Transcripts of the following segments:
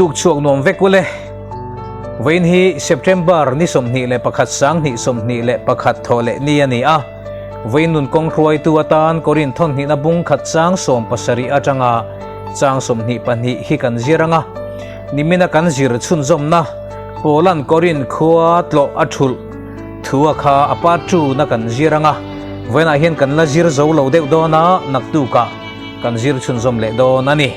Tuk chhuak nuam vek ule. Vawiin hi September ni 21 2021 thawh leh ni a ni a. Vawiin nun kawng hruaitu atan Korin thawnhnihna bung khat chang 70 atanga chang 22 hi kan zir anga. Nimina kan zir chhunzawmna Paula'n Korin khua tlawh a thulh thu a kha a part two na kan zir anga. Vawiinah hian kan la zir zo lo deuh dawn a, naktukah kan zir chhunzawm leh dawn a ni.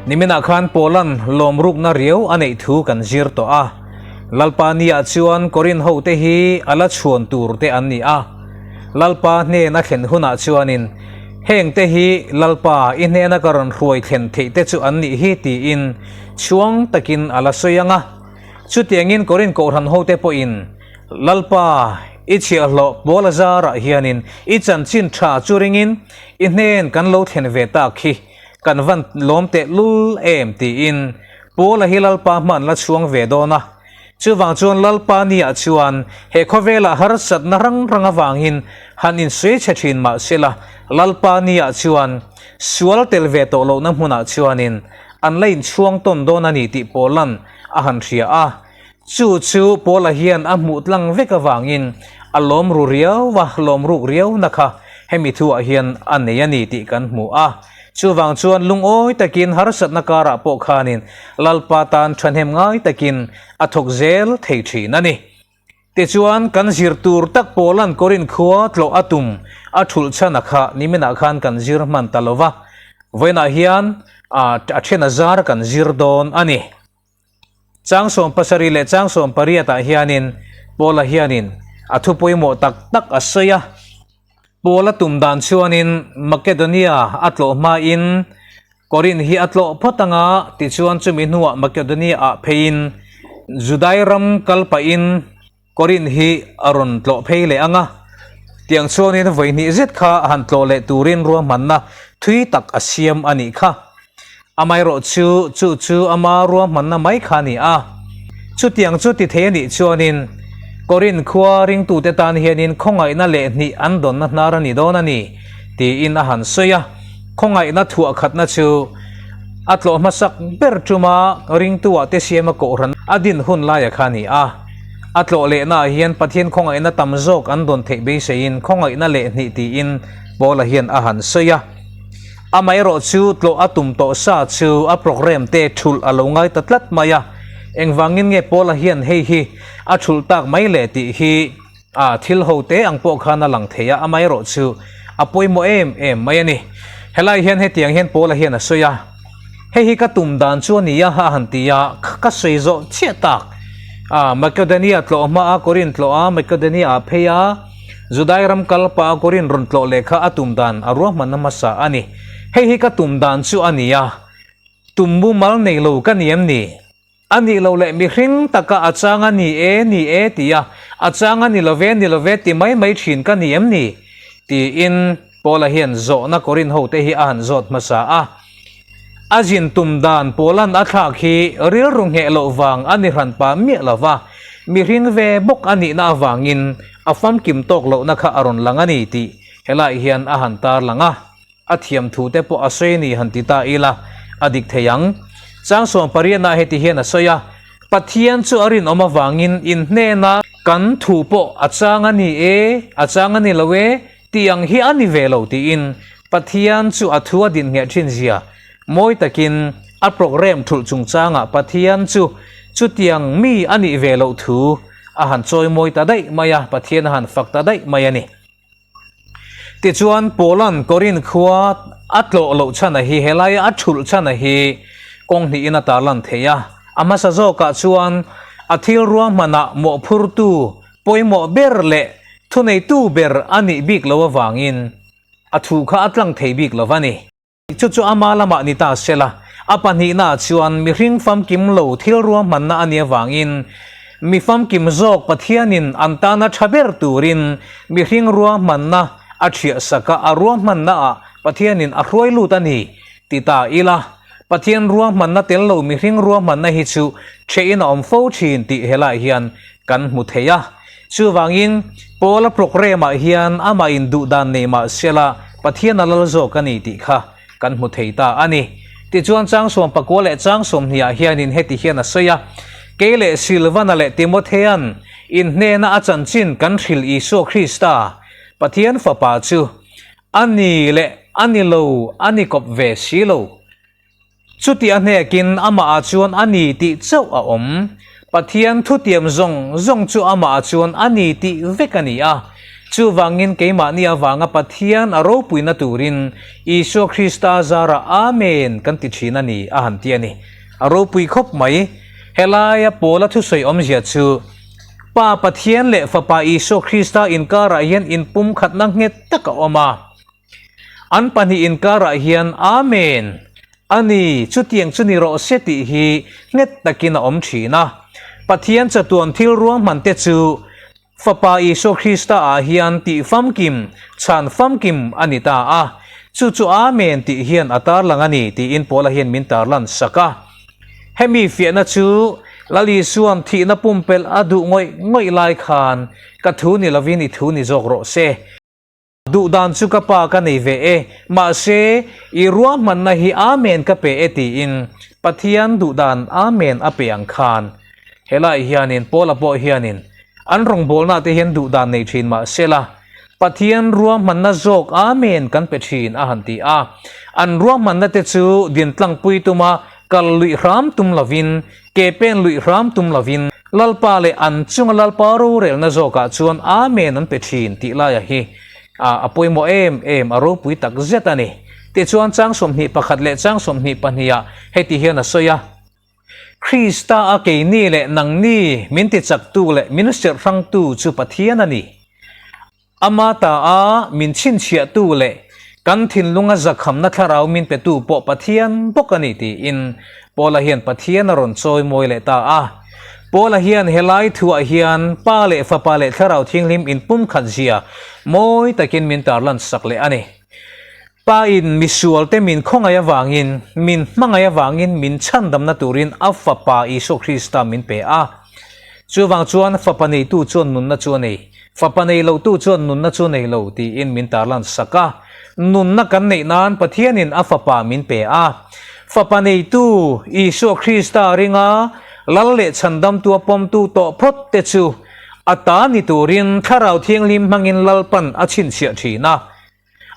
Niminah khan Paula'n lawmrukna riau a neih thu kan zir tawh a. Lalpa niah chuan Korin hote hi a la chhuan tur te an ni a. Lalpa hnen a thlen hunah chuanin, Hengte hi Lalpa i hnena ka rawn hruai thlen theih te chu an nih hi tiin chhuang takin a la sawi ang a. Chutiangin Korin kohhran hote pawhin Lalpa i chhiahhlawh Paula zarah hianin i chanchin tha chu ringin i hnen kan lo thlen ve tak hi kan van lawm teh lul em tiin Paula hi Lalpa hman la chhuang ve dawn a. Chuvang chuan Lalpa niah chuan he khawvelah harsatna rang rang avangin han insawi chhe thin mah sela Lalpa niah chuan sual tel ve tawh lohna hmunah chuanin an la inchhuang tawn dawn a ni tih Paula'n a han hria a. Chu chu Paula hian a hmuh tlang vek avangin a lawm ru riau a, lawm ruk riau na kha hemi thuah hian a nei a ni tih kan hmu a. Chuvang chuan lungawi takin harsatna karah pawh khanin Lalpa tan thahnem ngai takin a thawk zel thei thin a ni. Tichuan kan zir tur tak Paula'n Korin khua tlawh a tum a thulh chhan a kha niminah khan kan zir hman ta lo va, vawiinah hian a then a zar kan zir dawn a ni. Chang 70 leh chang 18 ah hianin Paula hianin a thu pawimawh tak tak a sawi a. Paula tum dan chuanin Makedonia a tlawh hmain Korinth hi a tlawh phawt anga tichuan chumi hnuah Makedonia ah pheiin Judai ram kal pahin Korinth hi a rawn tlawh phei leh ang a, tiang chuanin vawi hnih zet kha han tlawh leh turin ruahmanna thui tak a siam a nih kha. Amaherawh chu, chu chu ama ruahmanna mai kha a ni a. Chutiang chu ti thei a nih chuanin Korinth khua ringtute tan hianin khawngaihna leh hnih an dawnna hnar a ni dawn a ni, tiin a han sawi a. Khawngaihna thuah khatna chu a tlawh hmasak ber tuma ringtuah te siama kohhran a din hun laia kha a ni a. A tlawh lehnaah hian Pathian khawngaihna tam zawk an dawn theih beiseiin khawngaihna leh hnih tiin Paula hian a han sawi a. Amaherawh chu tlawh a tum tawh sa chu a program te thulh a lo ngai ta tlat mai a. Engvangin nge Paula hian hei hi a thulh tak mai le tih hi a thil ho te ang pawh khan a lang thei a, amaherawh chu a pawimawh em em mai a ni. Helai hian hetiang hian Paula hian a sawi a. Hei hi ka tum dan chu a ni a, a han ti a, ka sawi zawh chiah tak. A, Makedonia tlawh hma a, Korinth tlawh a, Makedonia ah phei a, Judai ram kal pah a Korinth rawn tlawh leh kha a tum dan a ruahmanna hmasa a ni. Hei hi ka tum dan chu a ni a, tum mumal nei lo ka ni em ni? A nih loh leh mihring taka a chang a ni e, ni e ti a, a chang a ni lo ve, ni lo ve ti mai mai thin ka ni em ni? Tiin Paula hian zawhna Korinth hote hi a han zawt hmasa a. A zin tum dan Paula'n a thlak hi rilru ngheh loh vang a ni hran pah miah lo va, mihring ve bawk a nihna avangin a famkim tawk lohna kha a rawn lang a ni tih helai hian a han tarlang a. A thiam thu te pawh a sawi ni han ti ta ila a dik thei ang. Chang 18 ah heti hian a sawi a, Pathian chu a rinawm avangin in hnena kan thu pawh a chang a ni e, a chang a ni lo e tih ang hi a ni ve lo tiin Pathian chu a thu a din ngheh thin zia mawi takin a program thulh chungchangah Pathian chu chutiang mi a nih ve loh thu a han chawi mawi ta daih mai a, Pathian a han fak ta daih mai a ni. Tichuan, Paula'n Korinth khua a tlawh loh chhan a hi, helaia a thulh chhan a hi kawng hnihin a tarlan thei a. A hmasa zawkah chuan a thil ruahmanah mawhphurtu pawimawh ber leh thuneitu ber a nih bik lo avangin a thu kha a tlang thei bik lo va ni. Chu chu ama lamah ni ta sela, a pahnihnaah chuan mihring famkim lo thil ruahmanna a nih avangin mi famkim zawk Pathianin an tana tha ber turin mihring ruahmanna a thiah sak a, a ruahmannaah Pathianin a hruai lut a ni ti ta ila, Pathian ruahmanna tel lo mihring ruahmanna hi chu thehin a awm fo thin tih helaiah hian kan hmu thei a. Chuvangin, Paula programme-ah hian amah induh dan nei mah sela Pathian a lal zawk a ni tih kha kan hmu thei ta a ni. Tichuan chang 19 leh chang 20 ah hianin heti hian a sawi a, Kei leh Silvana leh Timothea'n in hnena a chanchin kan hrilh Isua Krista, Pathian Fapa chu a ni leh a ni lo a ni kawp ve si lo. Chuti a hnekin amah ah chuan a ni tih chauh a awm. Pathian thutiam zawng zawng chu amah ah chuan a ni tih vek a ni a. Chuvangin keimahni avanga Pathian a ropuina turin Isua Krista zarah Amen kan ti thin a ni a han ti a ni. A ropui khawp mai. Helaia Paula thusawi awmzia chu Pa Pathian leh Fapa Isua Krista inkarah hian inpumkhatna nghet tak a awm a. An pahnih inkarah hian Amen! A ni, chutiang chu ni rawh se tih hi nghet takin a awm thin a. Pathian chatuan thil ruahman te chu Fapa Isua Krista ah hian tih famkim, chhan famkim a ni ta a. Chu chu Amen tih hian a tarlang a ni tiin Paula hian min tarlan sak a. Hemi fiahna chu Lal Isua'n thihna pumpelh a duh ngawih ngawih lai khan ka thu ni lovin i thu ni zawk rawh se. Duh dan chu ka pa ka nei ve e, mahse i ruahmanna hi Amen ka pe e tiin Pathian duh dan Amen a pe ang khan. Helai hianin Paula pawh hianin an rawngbawlna te hian duh dan nei thin mahsela Pathian ruahmanna zawk Amen kan pe thin a han ti a. An ruahmanna te chu dintlangpui tuma kal luih hram tum lovin Ke pen luih hram tum lovin Lalpa leh an chunga Lalpa rorelna zawkah chuan Amen an pe thin tih laia hi a pawimawh em em, a ropui tak zet a ni. Tichuan chang 21 leh chang 22 ah heti hian a sawi a, Krista a keini leh nangni min tichaktu leh min serhhrangtu chu Pathian a ni. Ama ta a min chhinchhiahtu leh kan thinlunga zakhamna thlarau min petu pawh Pathian bawk a ni tiin Paula hian Pathian a rawn chawi mawi leh ta a. Paula hian helai thuah hian Pa leh Fapa leh Thlarau Thianghlim inpumkhat zia mawi takin min tarlan sak leh a ni. Pa in misualte min khawngaih avangin, min hmangaih avangin min chhandamna turin a Fapa Isua Krista min pe a. Chuvang chuan Fapa neitu chuan nunna chu a nei. Fapa nei lotu chuan nunna chu nei lo tiin min tarlan sak a. Nunna kan neih nan Pathianin a Fapa min pe a. Fapa neitu Isua Krista ringa Lal leh Chhandamtua pawmtu tawh phawt te chu a ta ni turin Thlarau Thianghlim hmangin Lalpan a chhinchhiah thin a.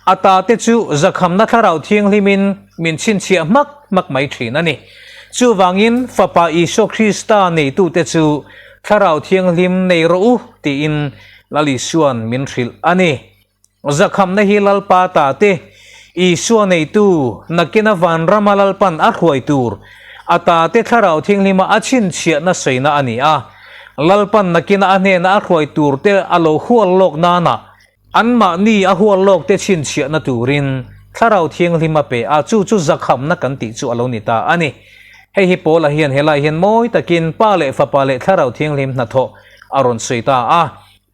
A ta te chu zakhamna Thlarau Thianghlimin min chhinchhiah hmak hmak mai thin a ni. Chuvangin Fapa Isua Krista neitute chu Thlarau Thianghlim nei rawh u tiin Lal Isua'n min hrilh a ni. Zakhamna hi Lalpa ta te, Isua neitu, nakina vanrama Lalpan a hruai tur, a ta te Thlarau Thianghlima a chhinchhiahna sawina a ni a. Lalpan nakina a hnena a hruai tur te a lo hual lawk nana Anmahni a hual lawk te chhinchhiahna turin Thlarau Thianghlim a pe a, chu chu zakhamna kan tih chu a lo ni ta a ni. Hei hi Paula hian helai hian mawi takin Pa leh Fapa leh Thlarau Thianghlim hnathawh a rawn sawi ta a.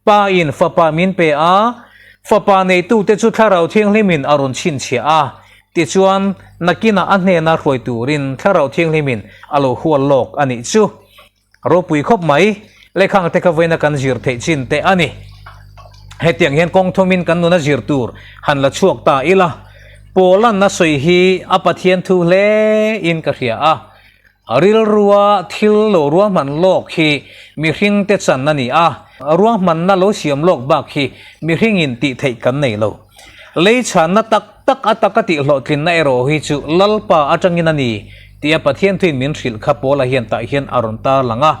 Pa in Fapa min pe a, Fapa neitute chu Thlarau Thianghlimin a rawn chhinchhiah a, tichuan nakinah a hnena hruai turin Thlarau Thianghlimin a lo hual lawk a nih chu. Ropui khawp mai, lehkhang te kha vawiina kan zir theih chin teh a ni. Hetiang hian kawng thumin kan nuna zir tur han la chhuak ta ila, Paula'n a sawi hi a Pathian thu hle in ka hria a. Rilrua thil lo ruahman lawk hi mihring te chan a ni a, ruahmanna lo siam lawk bak hi mihringin tih theih kan nei lo. Lei chhanna tak tak a taka tih hlawhtlinna erawh hi chu Lalpa atangin a ni tia Pathian thuin min hrilh kha Paula hian tah hian a rawn tar lang a.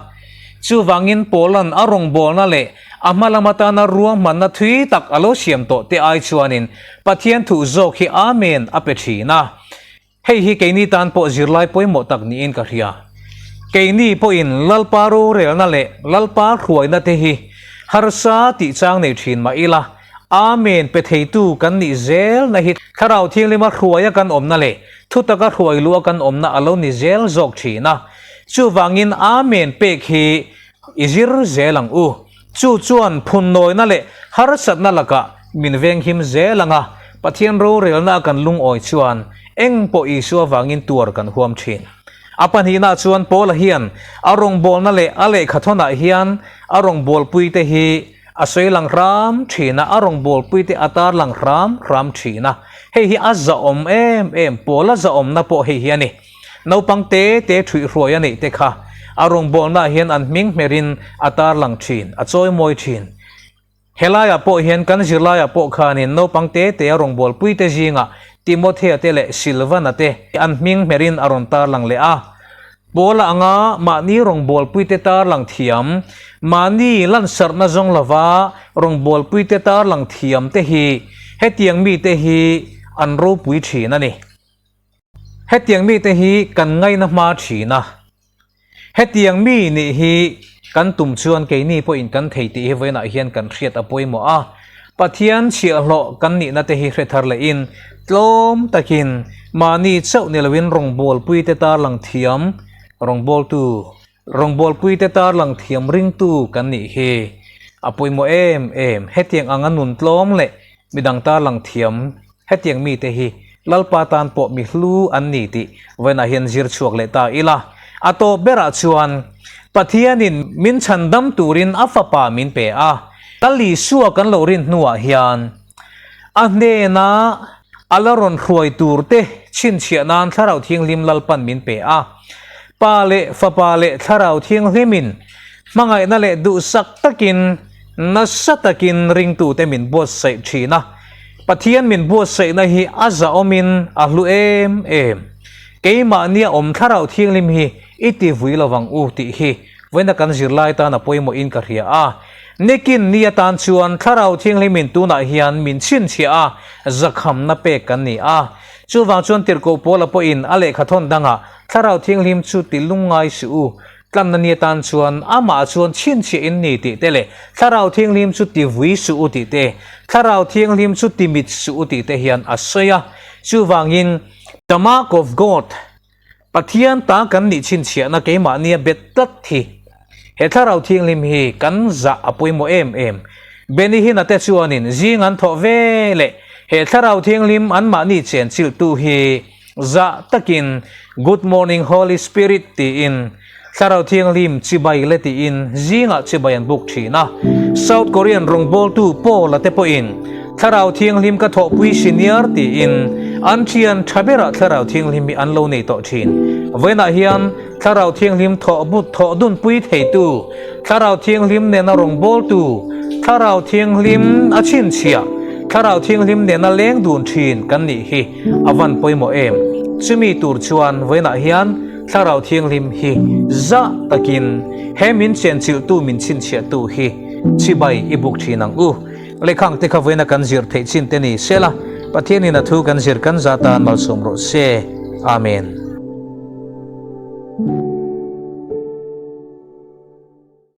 Chuvangin Paula'n a rawngbawlna leh a hma lam atana ruahmanna thui tak a lo siam tawh te ai chuanin Pathian thuh zawk hi Amen a pe thin a. Hei hi keini tan pawh zirlai pawimawh tak niin ka hria. Keini pawhin Lalpa rorelna leh Lalpa hruaina te hi harsa tih chang nei thin mah ila, Amen pe theitu kan nih zelna hi Thlarau Thianghlima hruaia kan awmna leh thutaka hruai luha kan awmna a lo ni zel zawk thin a. Chuvangin Amen pek hi i zir zel ang u. Chu chuan phunnawina leh harsatna lakah min venghim zel ang a, Pathian rorelna a kan lungawi chuan eng pawh Isua vangin tuar kan huam thin. A pahnihna chuan Paula hian a rawngbawlna leh a lehkhathawnah hian a rawngbawlpuite hi a sawi lang hram thin a, a rawngbawlpuite a tar lang hram hram thin a. Hei hi a zahawm em em, Paula zahawmna pawh hei hi a ni. Naupang te te ṭhuihhruai a neih te kha a rawngbawlnaah hian an hming hmerin a tarlang ṭhin, a chawimawi ṭhin. Helaiah pawh hian kan zirlaiah pawh khanin naupang te te a rawngbawlpui te zingah Timothea te leh Silvana te an hming hmerin a rawn tarlang leh a. Paula anga mahni rawngbawlpui te tarlang thiam, mahni lansarhna zawng lova rawngbawlpui te tarlang thiam te hi hetiang mite hi an ropui thin a ni. Hetiang mite hi kan ngaina hma thin a. Hetiang mi nih hi kan tum chuan keini pawhin kan thei tih hi vawiinah hian kan hriat a pawimawh a. Pathian chhiahhlawh kan nihna te hi hre thar lehin tlawm takin mahni chauh ni loin rawngbawlpuite tarlang thiam rawngbawltu, rawngbawlpuite tarlang thiam ringtu kan nih hi a pawimawh em em. Hetiang anga nun tlawm leh midang tarlang thiam Hetiang mite hi Lalpa tan pawh mi hlu an ni tih vawiinah hian zir chhuak leh ta ila. A tawp berah chuan Pathianin min chhandam turin a fapa min pe a, Lal Isua kan lo rin hnuah hian a hnena a la rawn hruai turte chhinchhiah nan Thlarau Thianghlim Lalpan min pe a. Pa leh Fapa leh Thlarau Thianghlimin hmangaihna leh duhsak takin nasa takin ringtute min buatsaih thin a. Pathian min buatsaihna hi a zahawmin a hlu em em. Keimahnia awm Thlarau Thianghlim hi i ti vui lovang u tih hi vawiina kan zirlai tan a pawimawhin ka hria a. Nikin ni atan chuan Thlarau Thianghlimin tunah hian min chhinchhiah a, zakhamna pek kan ni a. Chuvang chuan Tirhkoh Paula pawhin a lehkha thawn dangah Thlarau Thianghlim chu ti lungngai suh u, Tlanna ni atan chuan amah chuan chhinchhiah in ni tih te leh Thlarau Thianghlim chu ti vui suh u tih te, Thlarau Thianghlim chu ti mit suh u tih te hian a sawi a. Chuvangin, The Mark of God, Pathian ta kan nih chhinchhiahna keimahnia bet tlat hi, he Thlarau Thianghlim hi kan zah a pawimawh em em. Benny Hinn-a te chuanin zing an thawh ve leh he Thlarau Thianghlim anmahni chenchilhtu hi Zah takin Good morning Holy Spirit tiin Thlarau Thianghlim chibai le tiin zingah chibai an buk thin a. South Korean rawngbawltu Paul-a te pawhin Thlarau Thianghlim ka thawhpui senior tiin an thian tha berah Thlarau Thianghlim hi an lo nei tawh thin. Vawiinah hian Thlarau Thianghlim thawhbut thawh dunpui theitu, Thlarau Thianghlim nena rawngbawltu, Thlarau Thianghlim a chhinchhiah, Thlarau Thianghlim nena leng dun thin kan nih hi. A van pawimawh em? Chumi tur chuan vawiinah hian Thlarau Thianghlim hi zah takin he min chenchilhtu min chhinchhiahtu hi chibai i buk thin ang u. Lehkhang te kha vawiina kan zir theih chin te ni sela, Pathianin a thu kan zir kan za tan malsawm rawh se. Amen.